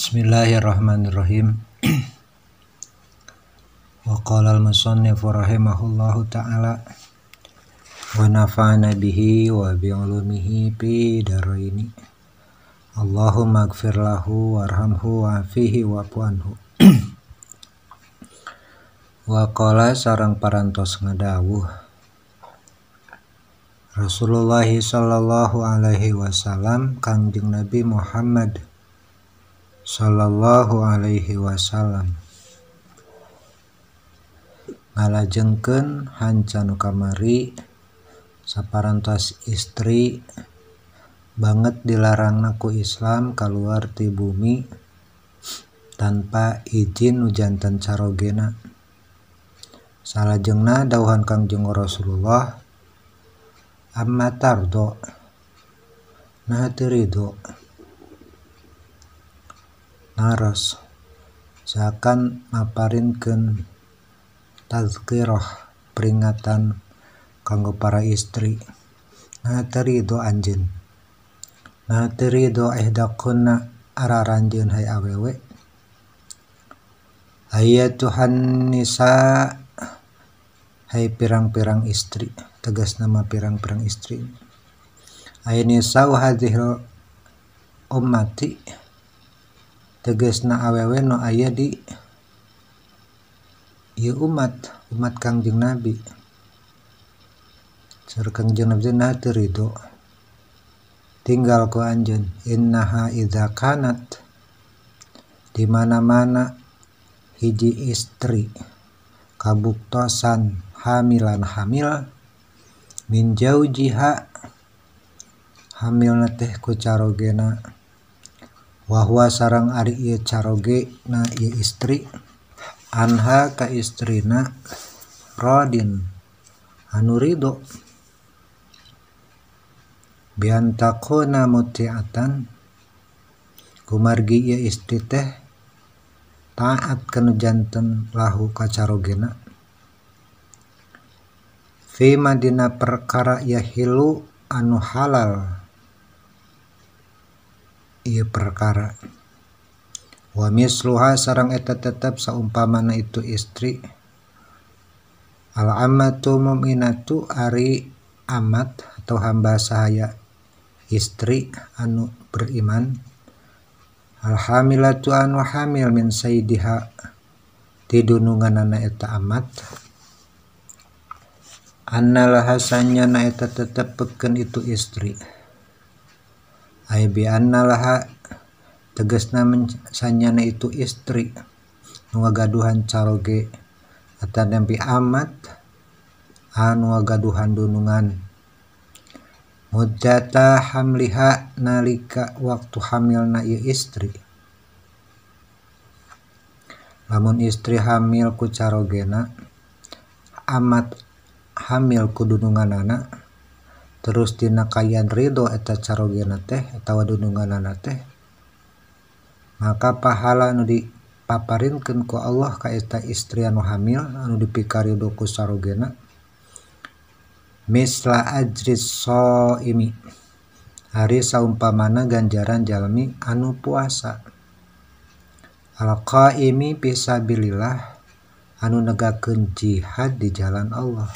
Bismillahirrahmanirrahim. Wa qala al-musannif rahimahullahu ta'ala wa nafa'ana bihi wa bi'ulumihi fi daraini. Allahumma ighfir lahu warhamhu wa'afihi wa'fu anhu. Wa qala sareng parantos ngadawuh Rasulullah sallallahu alaihi wasallam, Kangjeng Nabi Muhammad sallallahu alaihi wasallam ngalajengkeun hanca nu kamari saparantos istri banget dilarangna ku Islam kaluar ti bumi tanpa izin nu janten carogena. Salajengna dawuhan Kangjeng Rasulullah, amma tardo, nah teu ridho, naros seakan maparinkeun tazkirah peringatan kanggo para istri. Nah teu ridho anjeun, nah teu ridho ihdakunna araranjeun hay awewe, ayatuhan nisa hay pirang-pirang istri, tegas nama pirang-pirang istri, ay nisa hadhil ummati, tegasna awewe nu aya di ieu umat, umat Kangjeng Nabi. Saur Kangjeng Nabi nah teu ridho tinggal ku anjeun, innaha idza kanat, di mana-mana hiji istri kabuktosan hamilan hamil, min jaujiha hamilna teh ku carogena, wahwa sareng ari ieu caroge na ieu istri, anha ka istrina radin anu ridho, biantakuna mutiatan, kumargi ieu istri teh taat kanu janten lahu ka carogena, fi madina perkara yahilu anu halal ieu perkara, wa misluha sareng eta tetep saumpamana itu istri, al amatu mu'minatu ari amat atau hamba sahaya istri anu beriman, al hamilatu anu hamil min sayyidiha tidununganana eta amat, anna laha sanyana eta tetep peken itu istri, ay bi anna laha tegasna sanyana itu istri nu ngagaduhan caroge atanempi amat anu ngagaduhan dunungan, muddata hamliha nalika waktu hamilna ieu istri. Lamun istri hamil ku carogena, amat hamil ku dununganana, terus dina kayan ridho eta carogena teh atawa dununganana teh, maka pahala anu dipaparinkeun ku Allah ka eta istri anu hamil anu dipikarido ku sarogena, misla ajris shaimi, ari saumpamana ganjaran jalmi anu puasa, al qaimi fisabilillah anu negakeun jihad di jalan Allah.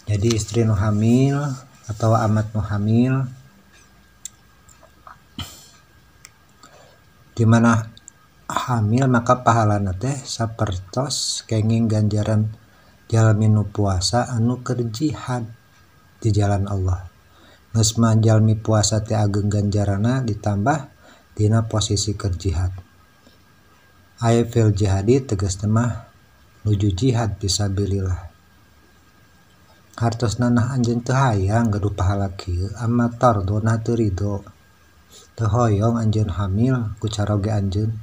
Jadi istri nu hamil atau amat nu hamil di mana hamil maka pahalana teh sapertos kenging ganjaran jalmi nu puasa anu keur jihad di jalan Allah. Geus mah jalmi puasa teh ageng ganjarana ditambah dina posisi keur jihad. Ay fil jihadi tegasna mah nuju jihad fisabilillah. Hartosna nah anjeun teu hayang gaduh pahala kieu, amma tardo nah teu ridho, teu hoyong anjeun hamil ku caroge anjeun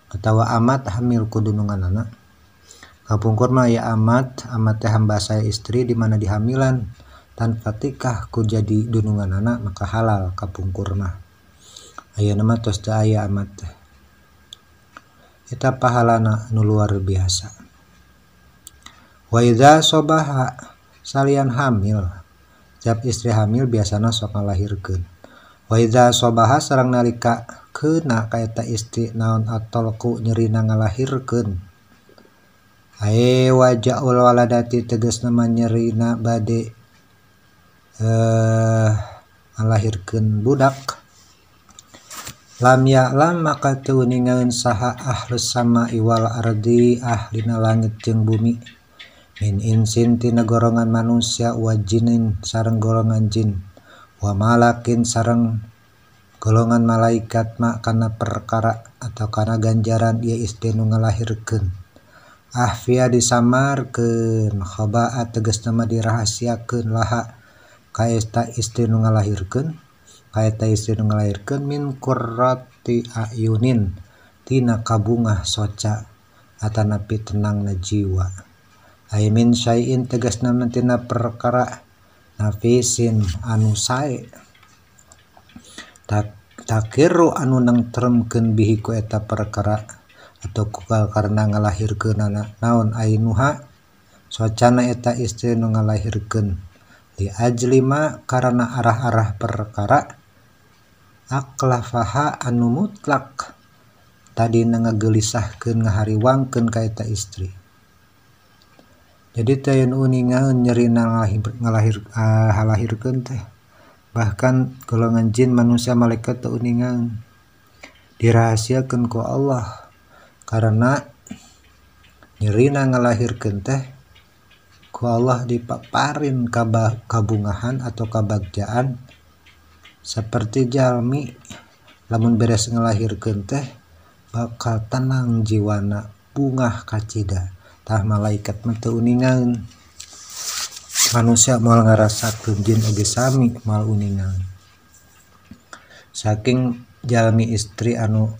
atawa amat hamil ku dununganana. Kapungkur mah ya amat, amat teh hamba saya istri di mana dihamilan tanpa tikah ku jadi dununganana maka halal kapungkur mah. Ayeuna mah tos teu aya amat teh. Eta pahalana nu luar biasa. Wa idza sobaha salian hamil, setiap istri hamil biasana sok ngalahirkeun. Wa idza sobaha sareng nalika dipaparkeunna ka eta istri naon atolku nyerina ngalahirkeun. Ae wajaul waladati tegasna mah nyerina bade ngalahirkeun budak. Lam ya'lam maka teu uningaeun saha ahlus sama'i wal ardi ahlina langit jeung bumi min insin tina golongan manusia wa jinin sareng golongan jin wa malakin sareng golongan malaikat ma kana perkara atau kana ganjaran ieu istri nu ngalahirkeun. Ahfiya disamarkeun khaba'a tegasna mah dirahasiakeun laha ka eta istri nu ngalahirkeun kaeta istri nu ngalahirkeun min qurrati ayunin tina kabungah soca atanapi tenangna jiwa. Ai min syai'in tegasna tina perkara nafisin anu sae takiru anu nengtremkeun bihi ku eta perkara atau ku karena ngalahirkeunana naon ainuha socana eta istri nu ngalahirkeun li ajlima karena arah-arah perkara aklafaha anu mutlak tadina ngagelisahkeun ngahariwangkeun ka eta istri. Jadi teh nu uningaeun nyerina ngalahirkeun teh bahkan golongan jin manusia malaikat teu uningaeun dirahasiakeun ku Allah karena nyerina ngalahirkeun teh ku Allah dipaparin kabungahan atau kabagjaan seperti jalmi lamun beres ngalahirkeun teh bakal tenang jiwana bungah kacida. Tah malaikat mah teu uningaeun manusia moal ngarasakeun jin oge sami moal uningaeun. Saking jalmi istri anu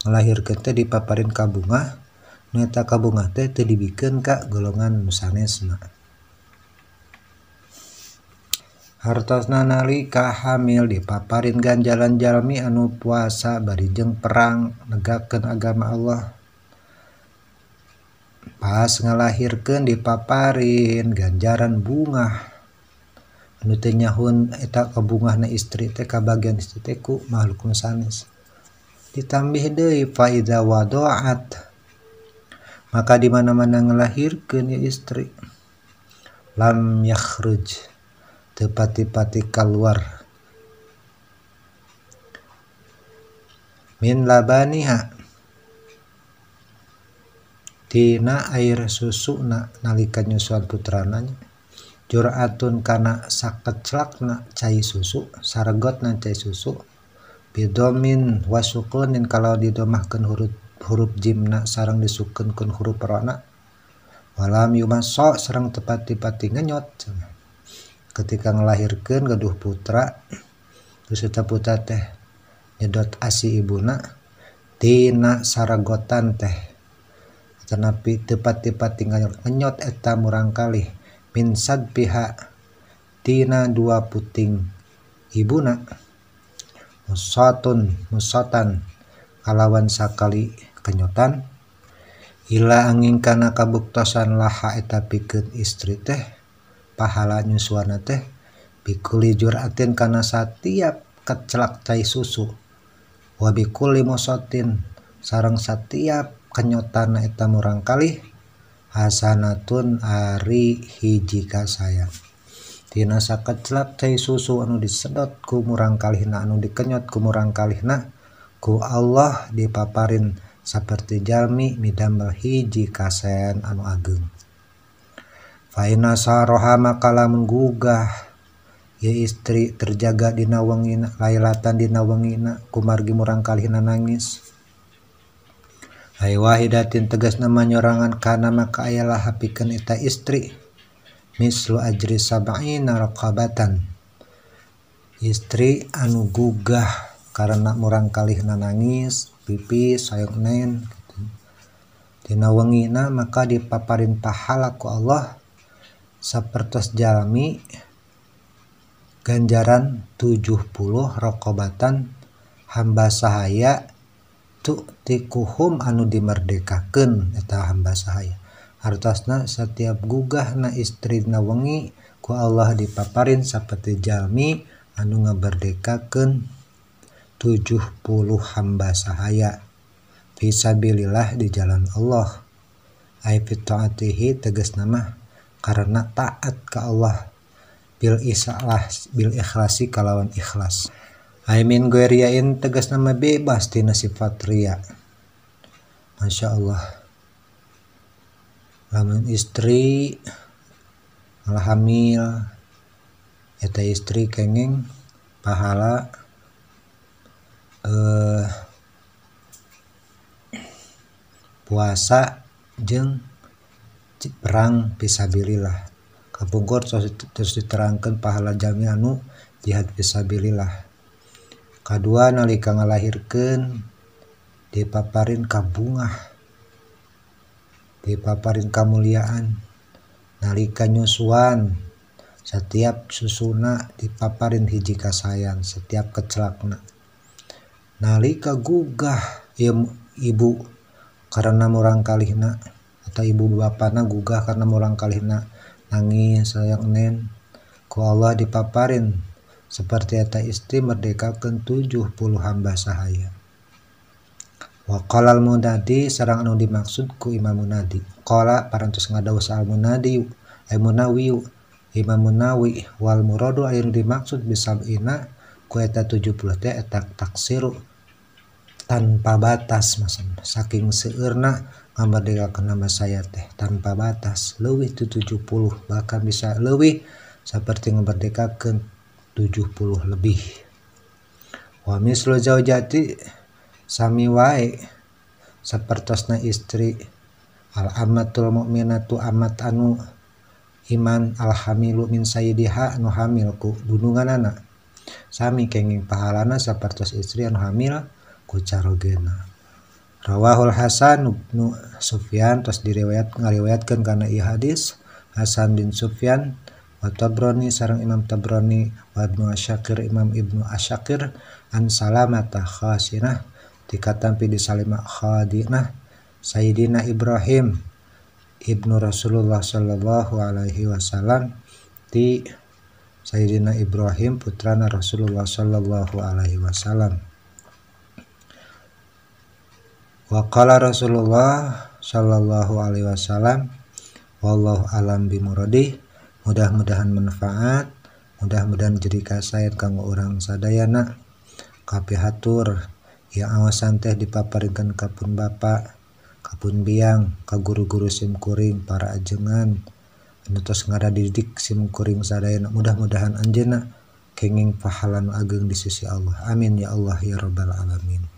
ngalahirkeun teh dipaparin kabungah nu eta kabungah teh teu dibikeun ka golongan nu sanesna. Hartosna nalika hamil dipaparin ganjaran jalmi anu puasa bari jeung perang negakeun agama Allah. Pas ngalahirkeun dipaparin ganjaran bungah anu teu nyahun eta kabungahna istri teh kabagian istri teh ku makhluk nu sanes. Ditambih deui fa idza wada'at maka di mana-mana ngalahirkeun ieu istri lam yakhruj teu pati-pati kaluar min labaniha tina air susuna nalika nyusuan putrana jur'atun kana sakeclakna cai susu saregotna cai susu bidomin wasukunin kalau didomahkeun huruf jimna sareng disukunkeun huruf rona walam yumaso sareng tepati-pati ngenyot. Ketika ngelahirkeun gaduh putra terus eta putra teh nyedot asi ibuna tina saragotan teh tetapi tepat-tepat ngenyot eta murangkalih min sadbiha tina dua puting ibuna musatun musatan kalawan sakali kenyotan ila angin kana kabuktosan laha eta pikeun istri teh pahala nyusuana teh bikuli juratin kana satiap kecelak cai susu wa bikuli musatin sareng satiap kenyotana eta murangkalih hasanatun ari hiji kasayang. Tina sakecelak cai susu anu disedot ku murangkalihna anu dikenyot ku murangkalihna ku Allah dipaparin saperti jalmi midamel hiji kasayan anu ageng. Fa inna saroha maka lamun gugah ye istri terjaga dina wengina lailatan dina wengina kumargi murangkalihna nangis. Ai wahidatin tegasna manyorangan kana maka ayalah pikeun eta istri mislu ajri sab'ina raqabatan istri anu gugah karena murangkalihna nangis pipis hayang nen gitu. Dina wengina maka dipaparin pahala ku Allah sapertos jalmi ganjaran 70 raqabatan hamba sahaya tu'tikuhum anu dimerdekakeun eta hamba sahaya. Hartosna setiap gugahna istrina wengi ku Allah dipaparin saperti jalmi anu ngaberdekakeun 70 hamba sahaya fisabilillah di jalan Allah ai fi taatihi tegasna mah karena taat ka Allah bil isalah bil ikhlasi kalawan ikhlas ai min gueriain tegasna mah bebas tina sifat riya. Masya Allah, lamun istri malah hamil eta istri kenging pahala puasa jeung perang fisabilillah. Kapungkur terus diterangkan pahala jami anu jihad fisabilillah. Kadua nalika ngalahirkeun dipaparin kabungah, dipaparin kamuliaan. Nalika nyusuan setiap susuna dipaparin hiji kasayan setiap kecelakna. Nalika gugah ieu ibu karena murang kalihna atau ibu bapana gugah karena murang kalihna nangis sayang nen ku Allah dipaparin seperti eta istri merdekakeun 70 hamba sahaya. Wa qala al munadi sareng anu dimaksud ku Imam Munadi. Qala parantos ngadawuh al munadi ay munawi Imam Munawi wal muradu anu dimaksud bisabina ku eta 70 teh eta taksiru tanpa batas maksudna saking seueurna ngamerdekakeun hamba saya teh tanpa batas leuwih ti 70 bahkan bisa leuwih saperti ngamerdekakeun 70 lebih. Wa mislu zaujati sami wae sapertosna istri al amatul mukminatu amat anu iman al hamilu min sayyidiha anu hamil ku dununganana sami kenging pahalana sapertos istri anu hamil ku carogena. Rawahul Hasan bin Sufyan tos diriwayat ngariwayatkeun kana ieu hadis Hasan bin Sufyan wa Tabrani sareng Imam Tabrani wa Ibnu Asyakir Imam Ibnu Asyakir an Salamata khasinah dikatampi di Salimah khadinah Sayyidina Ibrahim ibnu Rasulullah sallallahu alaihi wasallam di Sayyidina Ibrahim putrana Rasulullah sallallahu alaihi wasallam. Wa qala Rasulullah sallallahu alaihi wasallam wallahu alam bimuradih. Mudah-mudahan manfaat, mudah-mudahan jadi kasayan kanggo urang sadayana. Kapihatur ieu awasan teh dipaparikeun ka pun bapa, ka pun biang, ka guru-guru simkuring, para ajengan anu tos ngaradidik simkuring sadayana. Mudah-mudahan anjeunna kenging pahala nu ageng di sisi Allah. Amin ya Allah ya rabbal alamin.